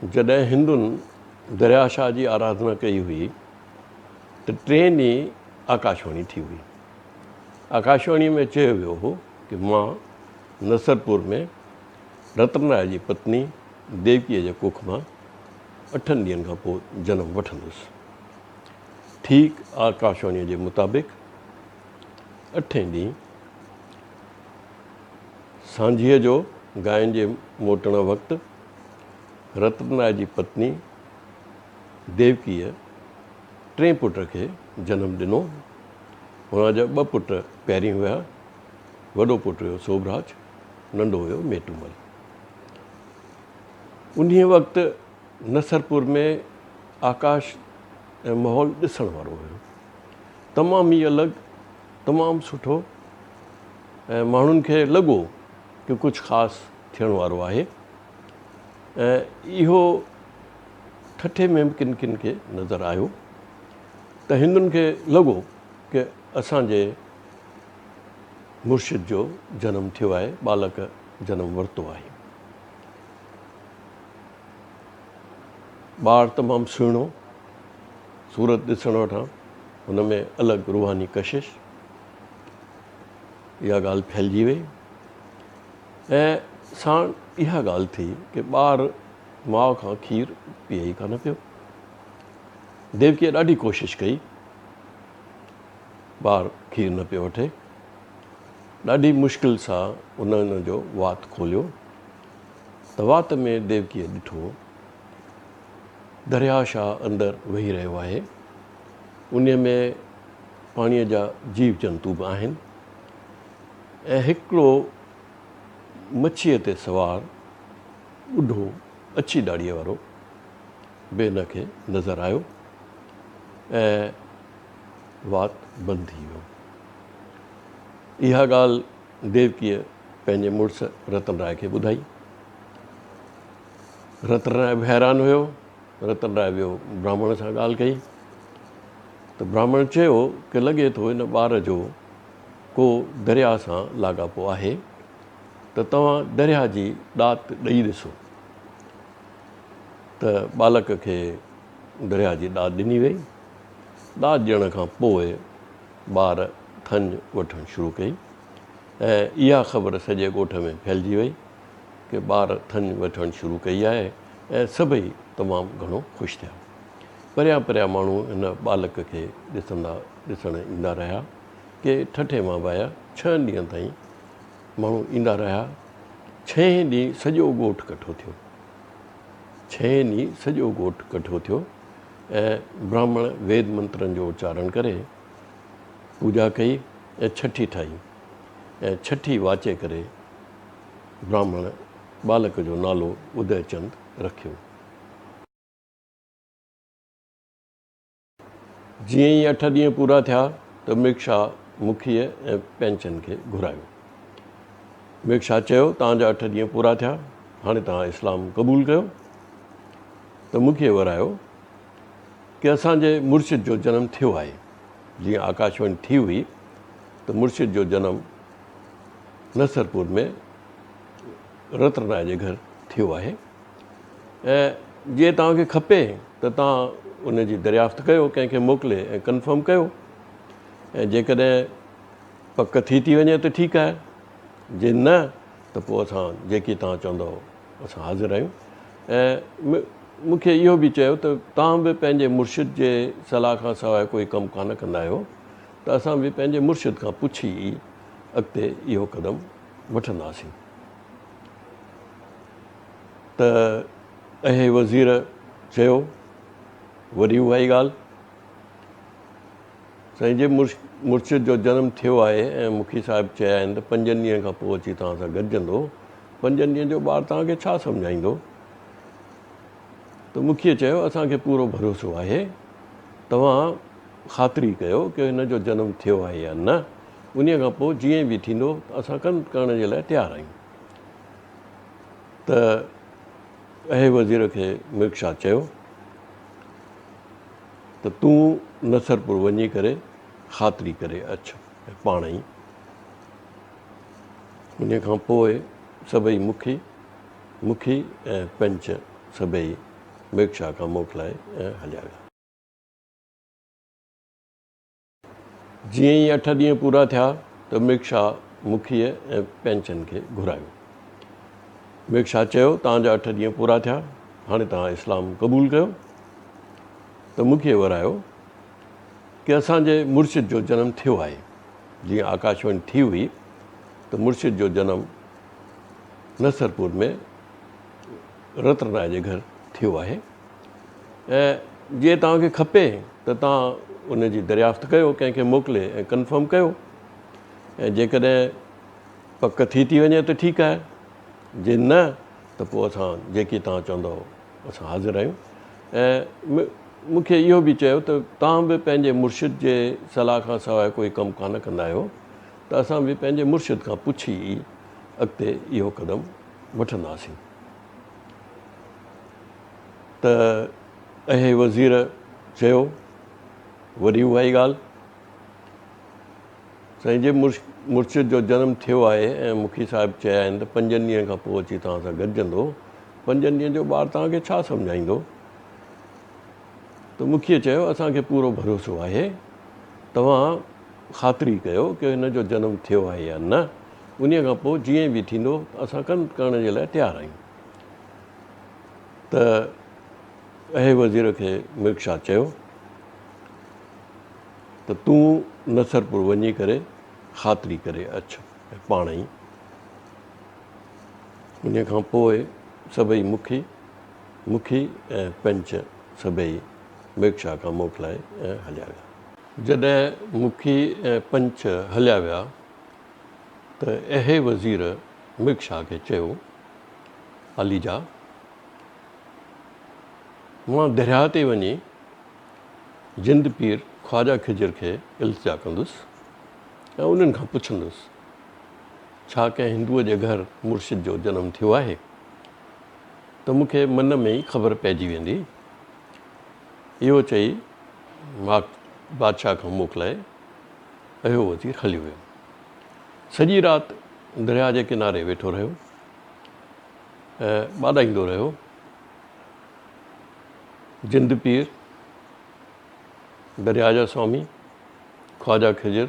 جڏهن هندن دريا شاهه جي آراڌنا ڪئي هئي ته ٽئين ڏينهن آڪاشواڻي ٿي هئي. آڪاشواڻيء ۾ چيو ويو هو ڪه مان نصرپور ۾ رتن راء جي پتني ديوڪيء جي ڪک مان اٺن ڏينهن کان پوء جنم وٺندس. ٺيڪ آڪاشواڻيء جي مطابق اٺين ڏينهن سانجهيء جو گائن جي موٽڻ وقت رتن راء جي پتني ديوڪيء ٽئين پٽ کي جنم ڏنو. هن جا ٻه پٽ پهرين هيا. وڏو پٽ هيو سوڀراج، ننڍو هيو ميٽومل. انهيء وقت نصرپور ۾ آڪاش ۽ ماحول ڏسڻ وارو هيو. تمام ئي الڳ، تمام سٺو ۽ ماڻهن کي لڳو ڪه ڪجهه خاص ٿيڻ وارو آهي ۽ اهو ٺٽي ۾ به ڪن ڪن کي نظر آيو ته هندن کي لڳو ڪه اسان جي مرشد جو جنم ٿيو آهي، ٻالڪ جنم ورتو آهي. ٻار تمام سهڻو، صورت ڏسڻ وٽان هن ۾ الڳ روحاني ڪشش، اها ڳالهه ڦهلجي وئي ۽ ساڻ اها ڳالهه ٿي ڪه ٻار ماء کان کير پيئي ئي ڪانه پيو. ديوڪيء ڏاڍي ڪوشش ڪئي، ٻار کير نه پيو وٺي. ڏاڍي مشڪل سان ان هن جو وات کوليو ته وات ۾ ديوڪيء ڏٺو درياهه شاهه اندر وهي رهيو آهي. انهيء ۾ پاڻيء جا جيو جنتو به آهن ۽ هڪڙو مڇيء تي سوار ٻڍو اڇي ڏاڙهيء وارو به هن کي نظر آيو ۽ وات بند ٿي ويو. اها ڳالهه ديوڪيء پنهنجي مڙس رتن راء کي ٻڌائي. رتن راء به حيران هيو. رتن راء ويو براهمڻ سان ڳالهه ڪئي ته براهمڻ چيو ڪه لڳي ٿو هن ٻار جو ڪو درياء سان لاڳاپو آهي ته توهان درياء جي ڏات ڏئي ڏسو ته ٻالڪ کي درياء جي ڏات ڏني وئي. ڏات ڏيڻ کان پوء ٻار ٿڃ وٺڻ شروع ڪئي ۽ اها خبر سڄي ڳوٺ ۾ ڦهلجي وئي ڪه ٻار ٿڃ وٺڻ شروع ڪئي آهي ۽ سڀئي تمام گهڻو خوش ٿيا. پريان پريان ماڻهو هن ٻالڪ کي ڏسندا ڏسڻ ايندا رهيا. ڪي ٺٽي مان به آيا. ڇهن ڏينهن تائين ماڻهو ايندا رهيا. ڇهين ڏينهن سڄو ڳوٺ ڪٺو ٿيو. ڇهين ڏينهن سڄو ڳوٺ ڪٺو ٿيو ۽ براهمڻ ويد منترن جو اچارڻ ڪري پوڄا ڪئي ۽ ڇٺي ٺاهي ۽ ڇٺي واچي ڪري براهمڻ ٻالڪ جو نالو ادي چند رکيو. جيئن ئي اٺ ڏينهن پورا ٿيا ته مرڪ شاهه مکيء ۽ پينچن کي گهرايو. مرڪ شاهه چيو، توهان جا اٺ ڏينهن پورا ٿيا، هاڻي توهان اسلام قبول ڪيو. ته مکيء ورايو ڪي اسان جي مرشد جو جنم ٿيو آهي. جيئن آڪاشواڻي ٿي هئي ته مرشد جو جنم نصرپور ۾ رتن راء جي گهر ٿيو آهي ۽ جي توهان کي کپي ته توهان ان جي دريافت ڪيو ڪنهن کي موڪلي ۽ ڪنفرم ڪيو ۽ جيڪڏهن پڪ ٿي ٿي وڃي ته ٺيڪ آهي جي نه ته پوء اسان جيڪي توهان چوندو اسان حاضر آهيون ۽ مون کي اهو به چيو ته توهان به پنهنجي مرشد جي صلاح کان سواء ڪوئي ڪم ڪانه ڪندا آهيو ته اسان به پنهنجي مرشد کان پڇي ئي اڳتي اهو قدم وٺنداسين. ته اهي وزير چيو، وري اها ئي ڳالهه، سائين جي مرشد جو جنم ٿيو آهي ۽ مکي صاحب چيا آهن ته پنجن ڏينهن کان پوء اچي توهان سان گڏجندو، پنجن ڏينهن جو ٻار توهان کي ڇا سمجهائيندو؟ ته مکيء چيو، اسان کي پورو ڀروسو آهي، توهان خاطري ڪيو ڪه هن جو جنم ٿيو آهي يا نه، انهيء کان پوء جيئن به ٿيندو اسان ڪم ڪرڻ جي لاء تيار آهيون. ته اهي وزير کي مرڪ شاهه چيو ته تون نصرپور وڃي ڪري خاطري ڪري اچ ۽ پاڻ ئي. انهيء کان پوء سڀئي مکي، مکي ۽ پنچ سڀئي ميڪ شاهه کان موڪلائي ۽ هليا ويا. جيئن ئي اٺ ڏينهن پورا ٿيا ته ميڪ شاهه مکيء ۽ پئنچن کي گهرايو. ميڪ شاهه چيو، توهان جا اٺ ڏينهن پورا ٿيا، هاڻي توهان اسلام قبول ڪيو. ته مکيء ورايو ڪي اسان جي مرشد جو جنم ٿيو آهي. جيئن آڪاشواڻي ٿي هئي ته مرشد جو جنم نصرپور ۾ رتن راء جي گهر ٿيو آهي ۽ جي توهان کي کپي ته توهان ان جي دريافت ڪيو، ڪنهن کي موڪلي ۽ ڪنفرم ڪيو ۽ جيڪڏهن پڪ ٿي ٿي وڃي ته ٺيڪ آهي، جي نه ته پوء اسان جيڪي توهان چوندؤ اسان حاضر آهيون ۽ مون کي اهو به چيو ته توهان به پنهنجي مرشد جي صلاح کان سواء ڪوئي ڪم ڪانه ڪندا آهيو ته اسان به پنهنجي مرشد کان پڇي ئي اڳتي اهو قدم وٺنداسين. ته اهي وزير چيو وري اها ئي ڳالهه. سائين جي مرشد جو جنم ٿيو آهي ۽ مکي صاحب چيا آهن ته پنجن ڏينهن کان پوء اچي توهان سان گڏجندو. پنجن ڏينهن جو ٻار توهان کي ڇا سمجهائيندو؟ ته مکيء چيو اسان کي پورو ڀروسو آهي. توهان خاطري ڪيو ڪي هن جو جنم ٿيو آهي يا نه، انهيء کان پوء جيئن به ٿيندو اسان ڪن ڪرڻ جي لاء تيار آهيون. ته اهي وزير کي مرڪ شاهه چيو. ته تون نصرپور وڃي ڪري خاطري ڪري اچ ۽ پاڻ ئي. انهيء کان پوء سڀئي مکي، مکي ۽ پئنچ سڀئي ميڪشا کان موڪلائي ۽ هليا ويا. جڏهن مکي ۽ پئنچ هليا ويا ته اهي وزير ميڪشا کي چيو، عاليجا! مان درياهه تي وڃي جند پير خواجه خضر کي التجا ڪندس ۽ انهن کان پڇندس، ڇا ڪنهن هندوء جي گهر مرشد جو جنم ٿيو آهي؟ ته مون کي من ۾ ئي خبر پئجي ويندي. اهو چئي بادشاهه کان موڪلائي اهو وزير هليو ويو. سڄي رات درياهه جي ڪناري ويٺو رهيو ۽ ٻاڏائيندو رهيو. جند پير، درياء جا سوامي، خواجه خضر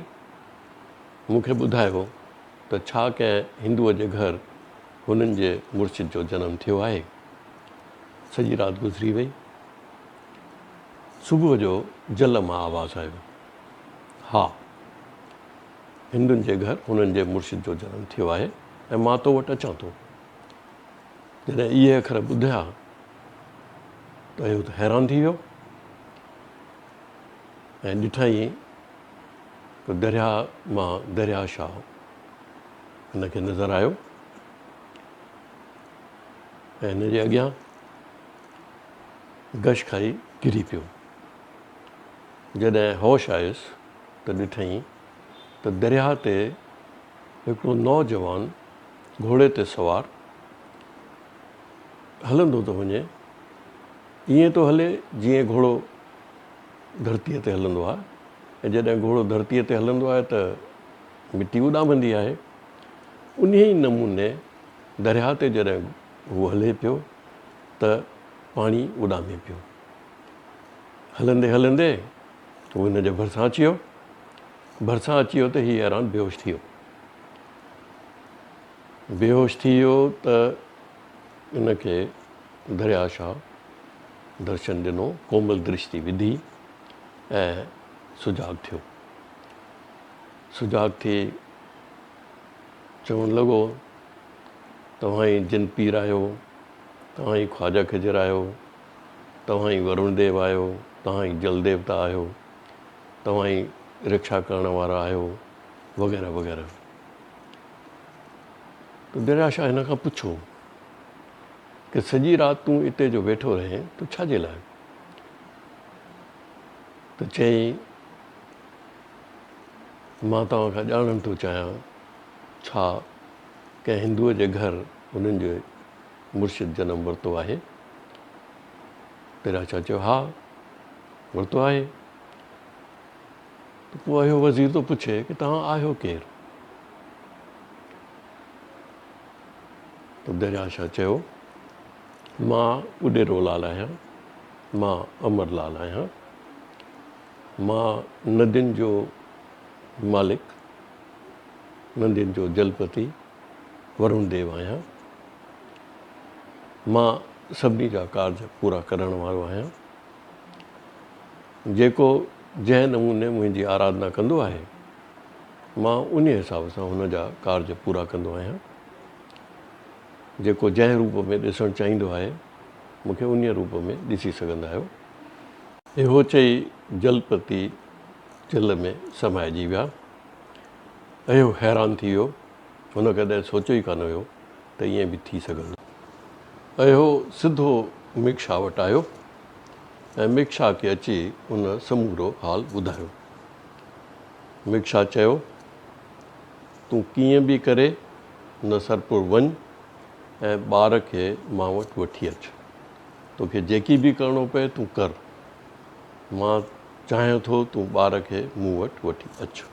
مون کي ٻڌايو ته ڇا ڪنهن هندوء جي گهر هنن جي مرشد جو جنم ٿيو آهي. سڄي رات گذري وئي. صبح جو جل مان آواز آيو. ها، هندن جي گهر هنن جي مرشد جو جنم ٿيو آهي ۽ مان تو وٽ اچان ٿو. جڏهن اهي اکر ٻڌيا ته اهو ته حيران ٿي ويو ۽ ڏٺائين ته درياهه مان درياهه شاهه هن کي نظر آيو ۽ هن جي اڳيان غش کائي ڪري پيو. جڏهن هوش آيس ته ڏٺائين ته درياهه تي هڪڙو نوجوان گهوڙي تي سوار هلندو ٿو وڃي، ائين ٿو هلي جيئن گهوڙو ڌرتيء تي هلندو آهي ۽ جڏهن گهوڙو ڌرتيء تي هلندو آهي ته مٽي اڏامندي آهي. انهيء ئي نموني درياهه تي جڏهن هو هلي پيو ته پاڻي اڏامي پيو. هلندي هلندي هو هن جي ڀرسان اچي ويو. ڀرسان اچي ويو ته هي حيران بيهوش ٿي ويو. بيهوش ٿي ويو ته ان کي درياء شاهه درشن ڏنو، ڪومل درشتي وڌي ۽ سجاڳ ٿيو. سجاڳ ٿي چوڻ لڳو، توهان ئي جن پير آهيو، توهان ئي خواجه خضر آهيو، توهان ئي ورڻ ديو آهيو، توهان ئي جل ديوتا آهيو، توهان ئي رڪشا ڪرڻ وارا آهيو، وغيره وغيره. ته دريا شاهه هن کان پڇيو ته سڄي رات تون اتي جو ويٺو رهين ته ڇا جي لاء؟ ته چيائين مان توهان کان ڄاڻڻ ٿو چاهيان ڇا ڪنهن هندوء جي گهر هنن جي مرشد جنم ورتو آهي؟ دريا شاهه چيو ها ورتو آهي. ته پوء اهو وزير ٿو پڇي ڪه توهان آهيو ڪير؟ ته دريا شاهه چيو مان اڏيرو لال آهيان. مان امر لال آهيان. مان ندين جو مالڪ، ندين جو جلپتي ورون ديو آهيان. مان سڀني جا ڪارج پورا ڪرڻ وارو آهيان. جيڪو جنهن نموني منهنجي آراڌنا ڪندو آهي، مان انهيء حساب سان هن جا ڪارج پورا ڪندو آهيان. جيڪو جنهن روپ ۾ ڏسڻ چاهيندو آهي، مون کي انهيء روپ ۾ ڏسي سگهندا آهيو. اهو چئي جلپتي جل ۾ سمائجي ويا. اهو حيران ٿي ويو. هن ڪڏهن سوچيو ئي ڪانه هيو ته ائين به ٿي سگهندو. اهو سڌو مڪشا وٽ آيو ۽ مڪشا کي اچي ان سمورو حال ٻڌايو. مڪشا چيو، تون ڪيئن به ڪري نصرپور وڃ ۽ ٻار کي مان وٽ وٺي اچ. توکي جيڪي به ڪرڻو پئي تون ڪر. مان چاهيان ٿو تون ٻار کي مون وٽ وٺي اچ.